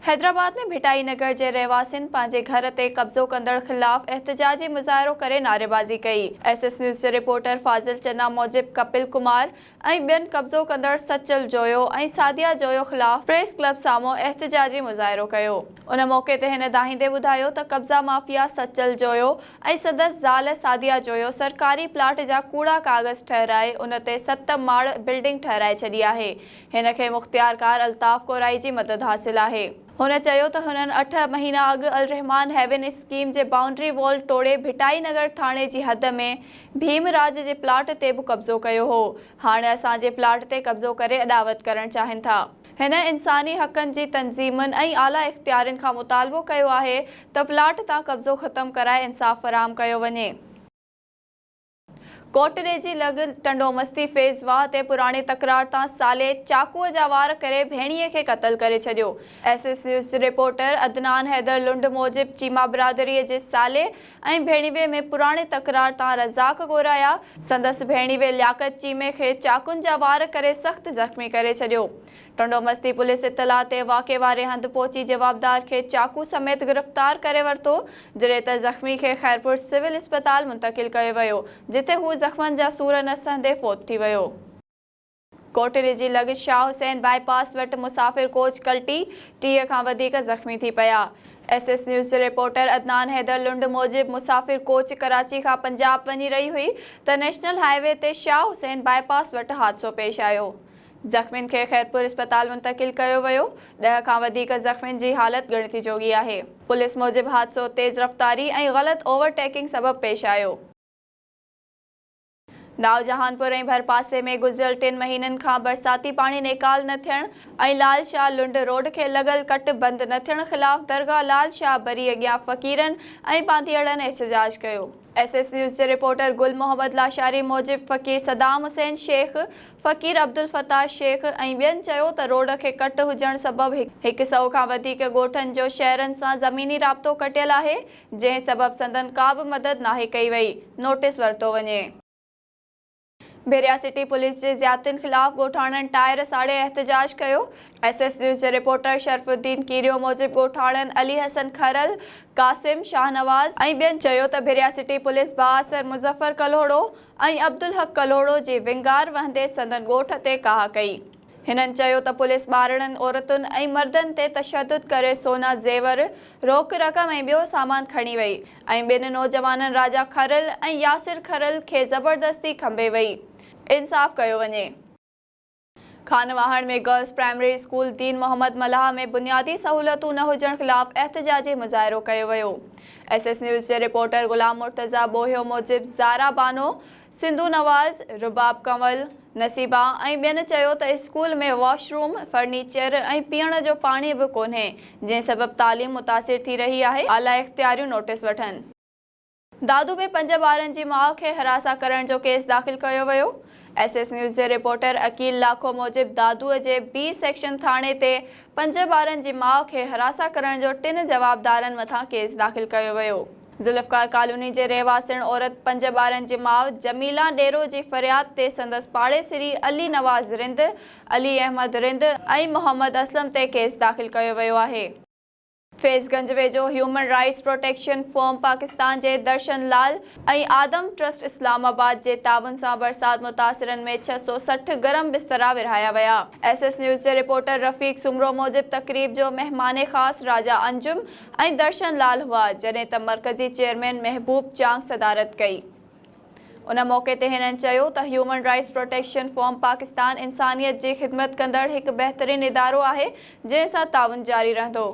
حيدرآباد ۾ ڀٽائي نگر جي رهواسين پنهنجي گهر تي قبضو ڪندڙ خلاف احتجاجي مظاهرو ڪري نعريبازي ڪئي. ايس ايس نيوز جي رپورٽر فاضل چنا موجب ڪپل ڪمار ۽ ٻين قبضو ڪندڙ سچل جويو ۽ سعديه جويو خلاف پريس ڪلب سامهون احتجاجي مظاهرو ڪيو. ان موقعي تي هن دانهيندي ٻڌايو ته قبضا مافيا سچل جويو ۽ سندس زال سعديه جويو سرڪاري پلاٽ جا ڪوڙا ڪاغذ ٺهرائي ان تي ست ماڙ بلڊنگ ٺهرائي ڇڏي آهي. هن کي مختيارڪار الطاف ڪورائي جي مدد حاصل آهي. هن چيو ته هنن اٺ مهينا اڳ الرحمان هيون اسڪيم جي بائونڊري وال ٽوڙي ڀٽائي نگر ٿاڻي جي حد ۾ ڀيم راج جي پلاٽ تي به قبضو ڪيو هو، هاڻ اسان جي پلاٽ تي قبضو ڪري اڏاوت ڪرڻ چاهين ٿا. هن انساني حقن جي تنظيمن ۽ اعليٰ اختيارين کان مطالبو ڪيو آهي ته پلاٽ تان قبضو ختم ڪرائي انصاف فراهم ڪيو وڃي. ڪوٽڏيجي لڳ ٽنڊو مستي فيض واهه تي پراڻي تڪرار تان سالي چاقوء جا وار ڪري ڀيڻيء کي قتل ڪري ڇڏيو. ايس ايس نيوز جي رپورٽر عدنان حيدر لنڊ موجب چيما برادريء جي سالي ۽ ڀيڻيوي ۾ پراڻي تڪرار تان رزاق گورايا سندس ڀيڻيوي لياقت چيمي کي چاقن جا وار ڪري سخت زخمي ڪري ڇڏيو. ٽنڊو مستي پوليس اطلاع تي واقعي واري هنڌ پهچي جوابدار کي چاقو سميت گرفتار ڪري ورتو، جڏهن ته زخمي کي خيرپور سول اسپتال منتقل ڪيو ويو، جتي هو زخمن جا سور نه سهندي فوت ٿي ويو. ڪوٽڙي لڳ شاهه حسين باء پاس وٽ مسافر ڪوچ ڪلٽي، 30 کان وڌيڪ زخمي ٿي پيا. ايس ايس نيوز جي رپورٽر عدنان حيدر لنڊ موجب مسافر ڪوچ ڪراچي کان پنجاب وڃي رهي هئي ته نيشنل هاء وي تي شاهه حسين باء پاس وٽ حادثو پيش آيو. زخمين کي خيرپور اسپتال منتقل ڪيو ويو، ڏهه کان وڌيڪ زخمين جي حالت ڳڻتي جوڳي آهي. پوليس موجب حادثو تيز رفتاري ۽ غلط اوور ٽيڪنگ سبب پيش آيو. نائو جهانپور ۽ ڀرپاسي ۾ گذريل ٽن مهينن کان برساتي پاڻي نيڪال نه ٿيڻ ۽ لال شاهه لنڊ روڊ کي لڳل ڪٽ بند نه ٿيڻ خلاف درگاهه لال شاهه بري اڳيان فقيرن ۽ پانڌيئڙن احتجاج ڪيو. ايس ايس نيوز جي رپورٽر گل محمد لاشاري موجب فقير صدام حسين شيخ، فقير عبدالفتاح شيخ ۽ ٻين چيو ته روڊ کي ڪٽ هجڻ سبب هڪ سئو کان وڌيڪ ڳوٺن جو شهرن سان زميني رابطو ڪٽيل آهي، جنهن سبب سندن ڪا به مدد ناهي ڪئي وئي، نوٽيس ورتو وڃي. ڀيريا سٽي پوليس جي زيادتين خلاف ڳوٺاڻن ٽائر ساڙي احتجاج ڪيو. ايس ايس نيوز جي رپورٽر شرف الدين ڪيريو موجب ڳوٺاڻن علي حسن کرل، قاسم، شاهنواز ۽ ٻين چيو ته ڀيريا سٽي پوليس بااثر مظفر ڪلهوڙو ۽ عبدالحق ڪلهوڙو جي ونگار وهندي سندن ڳوٺ تي ڪاهه ڪئي. هنن چيو ته پوليس ٻارڙن، عورتن ۽ مردن تي تشدد ڪري سونا زيور، روڪ رقم ۽ ٻيو سامان کڻي وئي. ۽ ٻن نوجوانن راجا کرل ۽ ياسر کرل کي زبردستي کنڀي وئي. انصاف ڪيو وڃي. Khanwahan ۾ girls primary school Din Muhammad Mallah ۾ بنيادي سهولتون نه هجڻ خلاف احتجاجي مظاهرو ڪيو ويو. ايس ايس نيوز جي رپورٽر غلام مرتضيٰ ٻوهيو موجب زارا بانو، سنڌو نواز، رباب ڪنول، نصيبا ۽ ٻين چيو ته اسڪول ۾ واش روم، فرنيچر ۽ پيئڻ جو پاڻي به ڪونهي، جنهن سبب تعليم متاثر ٿي رهي آهي، اعليٰ اختياريون نوٽيس وٺن. دادو ۾ پنج ٻارن جي ماء کي هراسان ڪرڻ جو ڪيس داخل ڪيو ويو. ايس ايس نيوز جي رپورٽر عقيل لاکو موجب دادو جي بي سيڪشن ٿاڻي تي پنج ٻارن جي ماء کي هراسان ڪرڻ جو ٽن جوابدارن مٿان ڪيس داخل ڪيو ويو. ذوالفقار ڪالوني جي رهواسڻ عورت پنج ٻارن جي ماء جميلا ڏيرو جي فرياد تي سندس پاڙيسري علي نواز رند، علي احمد رند ۽ محمد اسلم تي ڪيس داخل ڪيو ويو آهي. فيض گنج ويجهو human rights protection forum Pakistan جي درشن لال ۽ آدم ٽرسٽ اسلام آباد جي تعاون سان برسات متاثرن ۾ 660 گرم بسترا ورهايا ويا. ايس ايس نيوز جي رپورٽر رفيق سومرو موجب تقريب جو مهمان خاص راجا انجم ۽ درشن لال هئا، جڏهن ته مرڪزي چيئرمين محبوب چانگ صدارت ڪئي. ان موقعي تي هنن چيو ته human rights protection forum Pakistan انسانيت جي خدمت ڪندڙ هڪ بهترين ادارو آهي، جنهن سان تعاون جاري رهندو.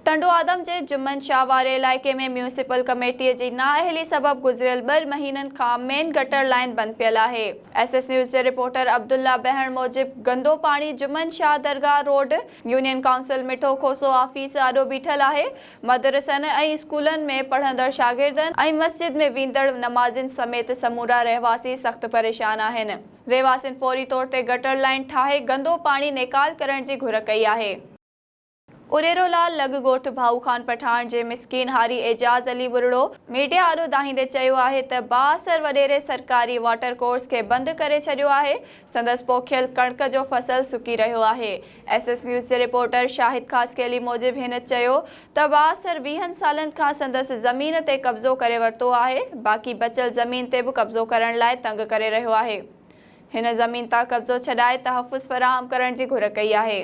ٽنڊو آدم جي جمن شاهه واري علائقي ۾ ميونسپل ڪميٽي جي نااهلي سبب گذريل ٻه مهينن کان مين گٽر لائين بند پيل آهي. ايس ايس نيوز جي رپورٽر عبدالله بهڻ موجب گندو پاڻي جمن شاهه درگاهه road, union council Mithu Khoso office آڏو بيٺل آهي، مدرسن ۽ اسڪولن ۾ پڙهندڙ شاگردن ۽ مسجد ۾ ويندڙ نمازين سميت سمورا رهواسي سخت پريشان آهن. رهواسين فوري طور تي گٽر لائين ٺاهي گندو پاڻي نيڪال ڪرڻ جي گهر ڪئي آهي. اڏيرو لال لڳ ڳوٺ ڀائو خان پٺاڻ جي مسڪين هاري اعجاز علي ٻرڙو ميڊيا آڏو دانهيندي چيو آهي ته بااثر وڏيري سرڪاري واٽر ڪورس کي بند ڪري ڇڏيو آهي، سندس پوکيل ڪڻڪ جو فصل سڪي رهيو آهي. ايس ايس نيوز جي رپورٽر شاهد خاصخيلي موجب هن چيو ته بااثر ويهن سالن کان سندس زمين تي قبضو ڪري ورتو آهي، باقي بچيل زمين تي به قبضو ڪرڻ لاء تنگ ڪري رهيو آهي. هن زمين تان قبضو ڇڏائي تحفظ فراهم ڪرڻ جي گهر ڪئي آهي.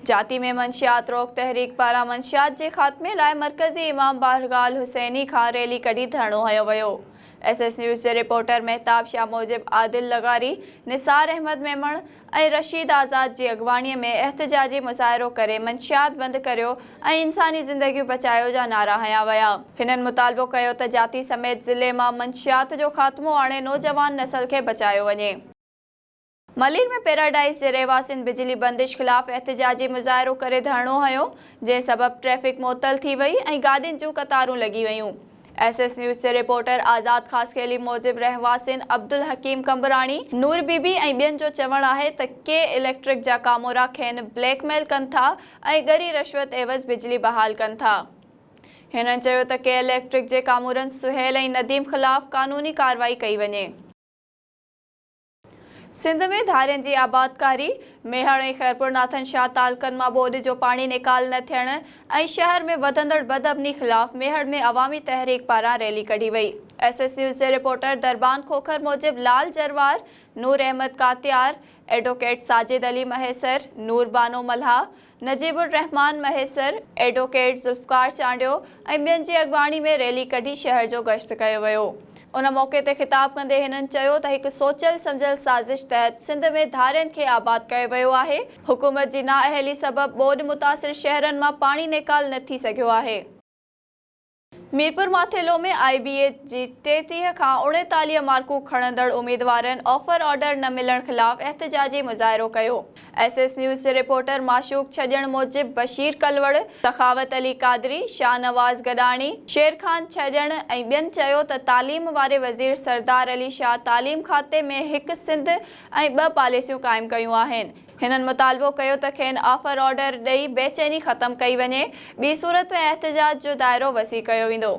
جاتي ۾ منشيات روڪ تحريڪ پاران منشيات جي خاتمي لاء مرڪزي امام بارگاهه الحسيني کان ريلي ڪڍي ڌرڻو هنيو ويو. ايس ايس نيوز جي رپورٽر مهتاب شاهه موجب عادل لغاري، نثار احمد ميمڻ ۽ رشيد آزاد جي اڳواڻي ۾ احتجاجي مظاهرو ڪري منشيات بند ڪريو ۽ انساني زندگيون بچايو جا نعرا هنيا ويا. هنن مطالبو ڪيو ته جاتي سميت ضلعي مان منشيات جو خاتمو آڻي نوجوان نسل کي بچايو وڃي. ملير ۾ پيراڊائيز جي رهواسين بجلي بندش خلاف احتجاجي مظاهرو ڪري ڌرڻو هنيو، جنهن سبب ٽريفڪ معطل ٿي وئي ۽ گاڏين جون قطارون لڳي ويون. ايس ايس نيوز جي رپورٽر آزاد خاصخيلي موجب رهواسين عبدالحڪيم قمبراڻي، نور بي بي ۽ ٻين جو چوڻ آهي ته ڪي اليڪٽرڪ جا ڪامورا کين بليڪ ميل ڪن ٿا ۽ ڳري رشوت عيوض بجلي بحال ڪن ٿا. هنن چيو ته ڪي اليڪٽرڪ جي ڪامورن سهيل ۽ نديم خلاف قانوني ڪارروائي ڪئي وڃي. سنڌ ۾ ڌارين جي آبادڪاري، ميهڙ ۽ خيرپور ناٿن شاهه تعلقن مان ٻوڏ جو پاڻي نيڪال نه ٿيڻ ۽ شهر ۾ وڌندڙ بدامني خلاف ميهڙ ۾ عوامي تحريڪ پاران ريلي ڪڍي وئي. ايس ايس نيوز جي رپورٽر دربان کوکر موجب لال جروار، نور احمد ڪاتيار، ايڊووڪيٽ ساجد علي مهيسر، نور بانو ملاح، نجيب الرحمان مهيسر، ايڊووڪيٽ ذوالفقار چانڊيو ۽ ٻين جي اڳواڻي ۾ ريلي ڪڍي شهر جو گشت ڪيو ويو. ان موقعي تي خطاب ڪندي هنن چيو ته هڪ سوچيل سمجهيل سازش تحت سنڌ ۾ ڌارين کي آباد ڪيو ويو آهي، حڪومت جي نااهلي سبب ٻوڏ متاثر شهرن مان پاڻي نيڪال نه ٿي سگهيو آهي. ميرپور ماٿيلو ۾ آء بي اي جي 33 کان 39 مارڪون کڻندڙ اميدوارن آفر آرڊر نه ملڻ خلاف احتجاجي مظاهرو ڪيو. ايس ايس نيوز جي رپورٽر معشوق ڇڄڻ موجب بشير ڪلوڙ، سخاوت علي قادري، شاهنواز گڏاڻي، شير خان ڇڄڻ ۽ ٻين چيو ته تعليم واري وزير سردار علي شاهه تعليم کاتي ۾ هڪ سنڌ ۽ ٻه پاليسيون قائم ڪيون آهن. هنن مطالبو ڪيو ته کين آفر آرڊر ڏئي بيچيني ختم ڪئي وڃي، ٻي صورت ۾ احتجاج جو دائرو وسيع ڪيو ويندو.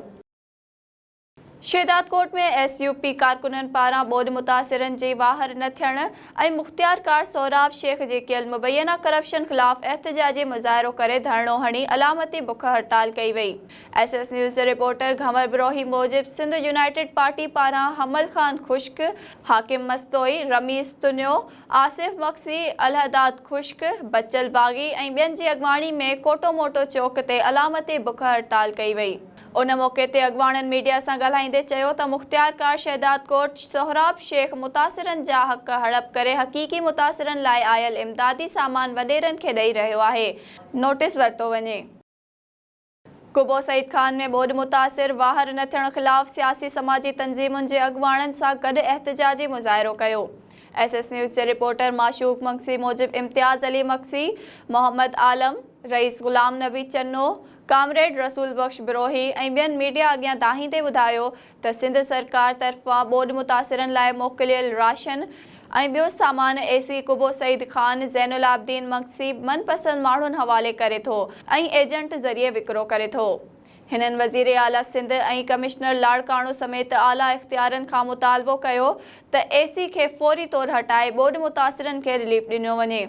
شهدادڪوٽ ۾ ايس يو پي ڪارڪنن پاران ٻوڏ متاثرن جي واهر نه ٿيڻ ۽ مختيارڪار سهراب شيخ جي ڪيل مبينا ڪرپشن خلاف احتجاجي مظاهرو ڪري ڌرڻو هڻي علامتي بک هڙتال ڪئي وئي. ايس ايس نيوز جي رپورٽر گهنور بروهي موجب سنڌ يونائيٽيڊ پارٽي پاران حمل خان خشڪ، حاڪم مستوئي، رميز تنيو، آصف مگسي، الهداد خشڪ، بچل باغي ۽ ٻين جي اڳواڻي ۾ ڪوٽو موٽو چوڪ تي علامتي بک هڙتال ڪئي وئي. ان موقعي تي اڳواڻن ميڊيا سان ڳالهائيندي چيو ته مختيارڪار شهدادڪوٽ سهراب شيخ متاثرن جا حق هڙپ ڪري حقيقي متاثرن لاء آيل امدادي سامان وڏيرن کي ڏئي رهيو آهي، نوٽيس ورتو وڃي. قبو سعيد خان ۾ ٻوڏ متاثر واهر نه ٿيڻ خلاف سياسي سماجي تنظيمن جي اڳواڻن سان گڏ احتجاجي مظاهرو ڪيو. ايس ايس نيوز جي رپورٽر معشوق مگسي موجب امتياز علي مگسي، محمد عالم، رئيس غلام نبي چنو، ڪامريڊ رسول بخش بروهي ۽ ٻين ميڊيا اڳيان دانهيندي ٻڌايو ته سنڌ سرڪار طرفان ٻوڏ متاثرن لاء موڪليل راشن ۽ ٻيو سامان اي سي قبو سعيد خان زين العابدين مگسي من پسند ماڻهن حوالي ڪري ٿو ۽ ايجنٽ ذريعي وڪرو ڪري ٿو. هنن وزير اعليٰ سنڌ ۽ ڪمشنر لاڙڪاڻو سميت اعليٰ اختيارن کان مطالبو ڪيو ته اي سي کي فوري طور هٽائي ٻوڏ متاثرن کي رليف ڏنو وڃي.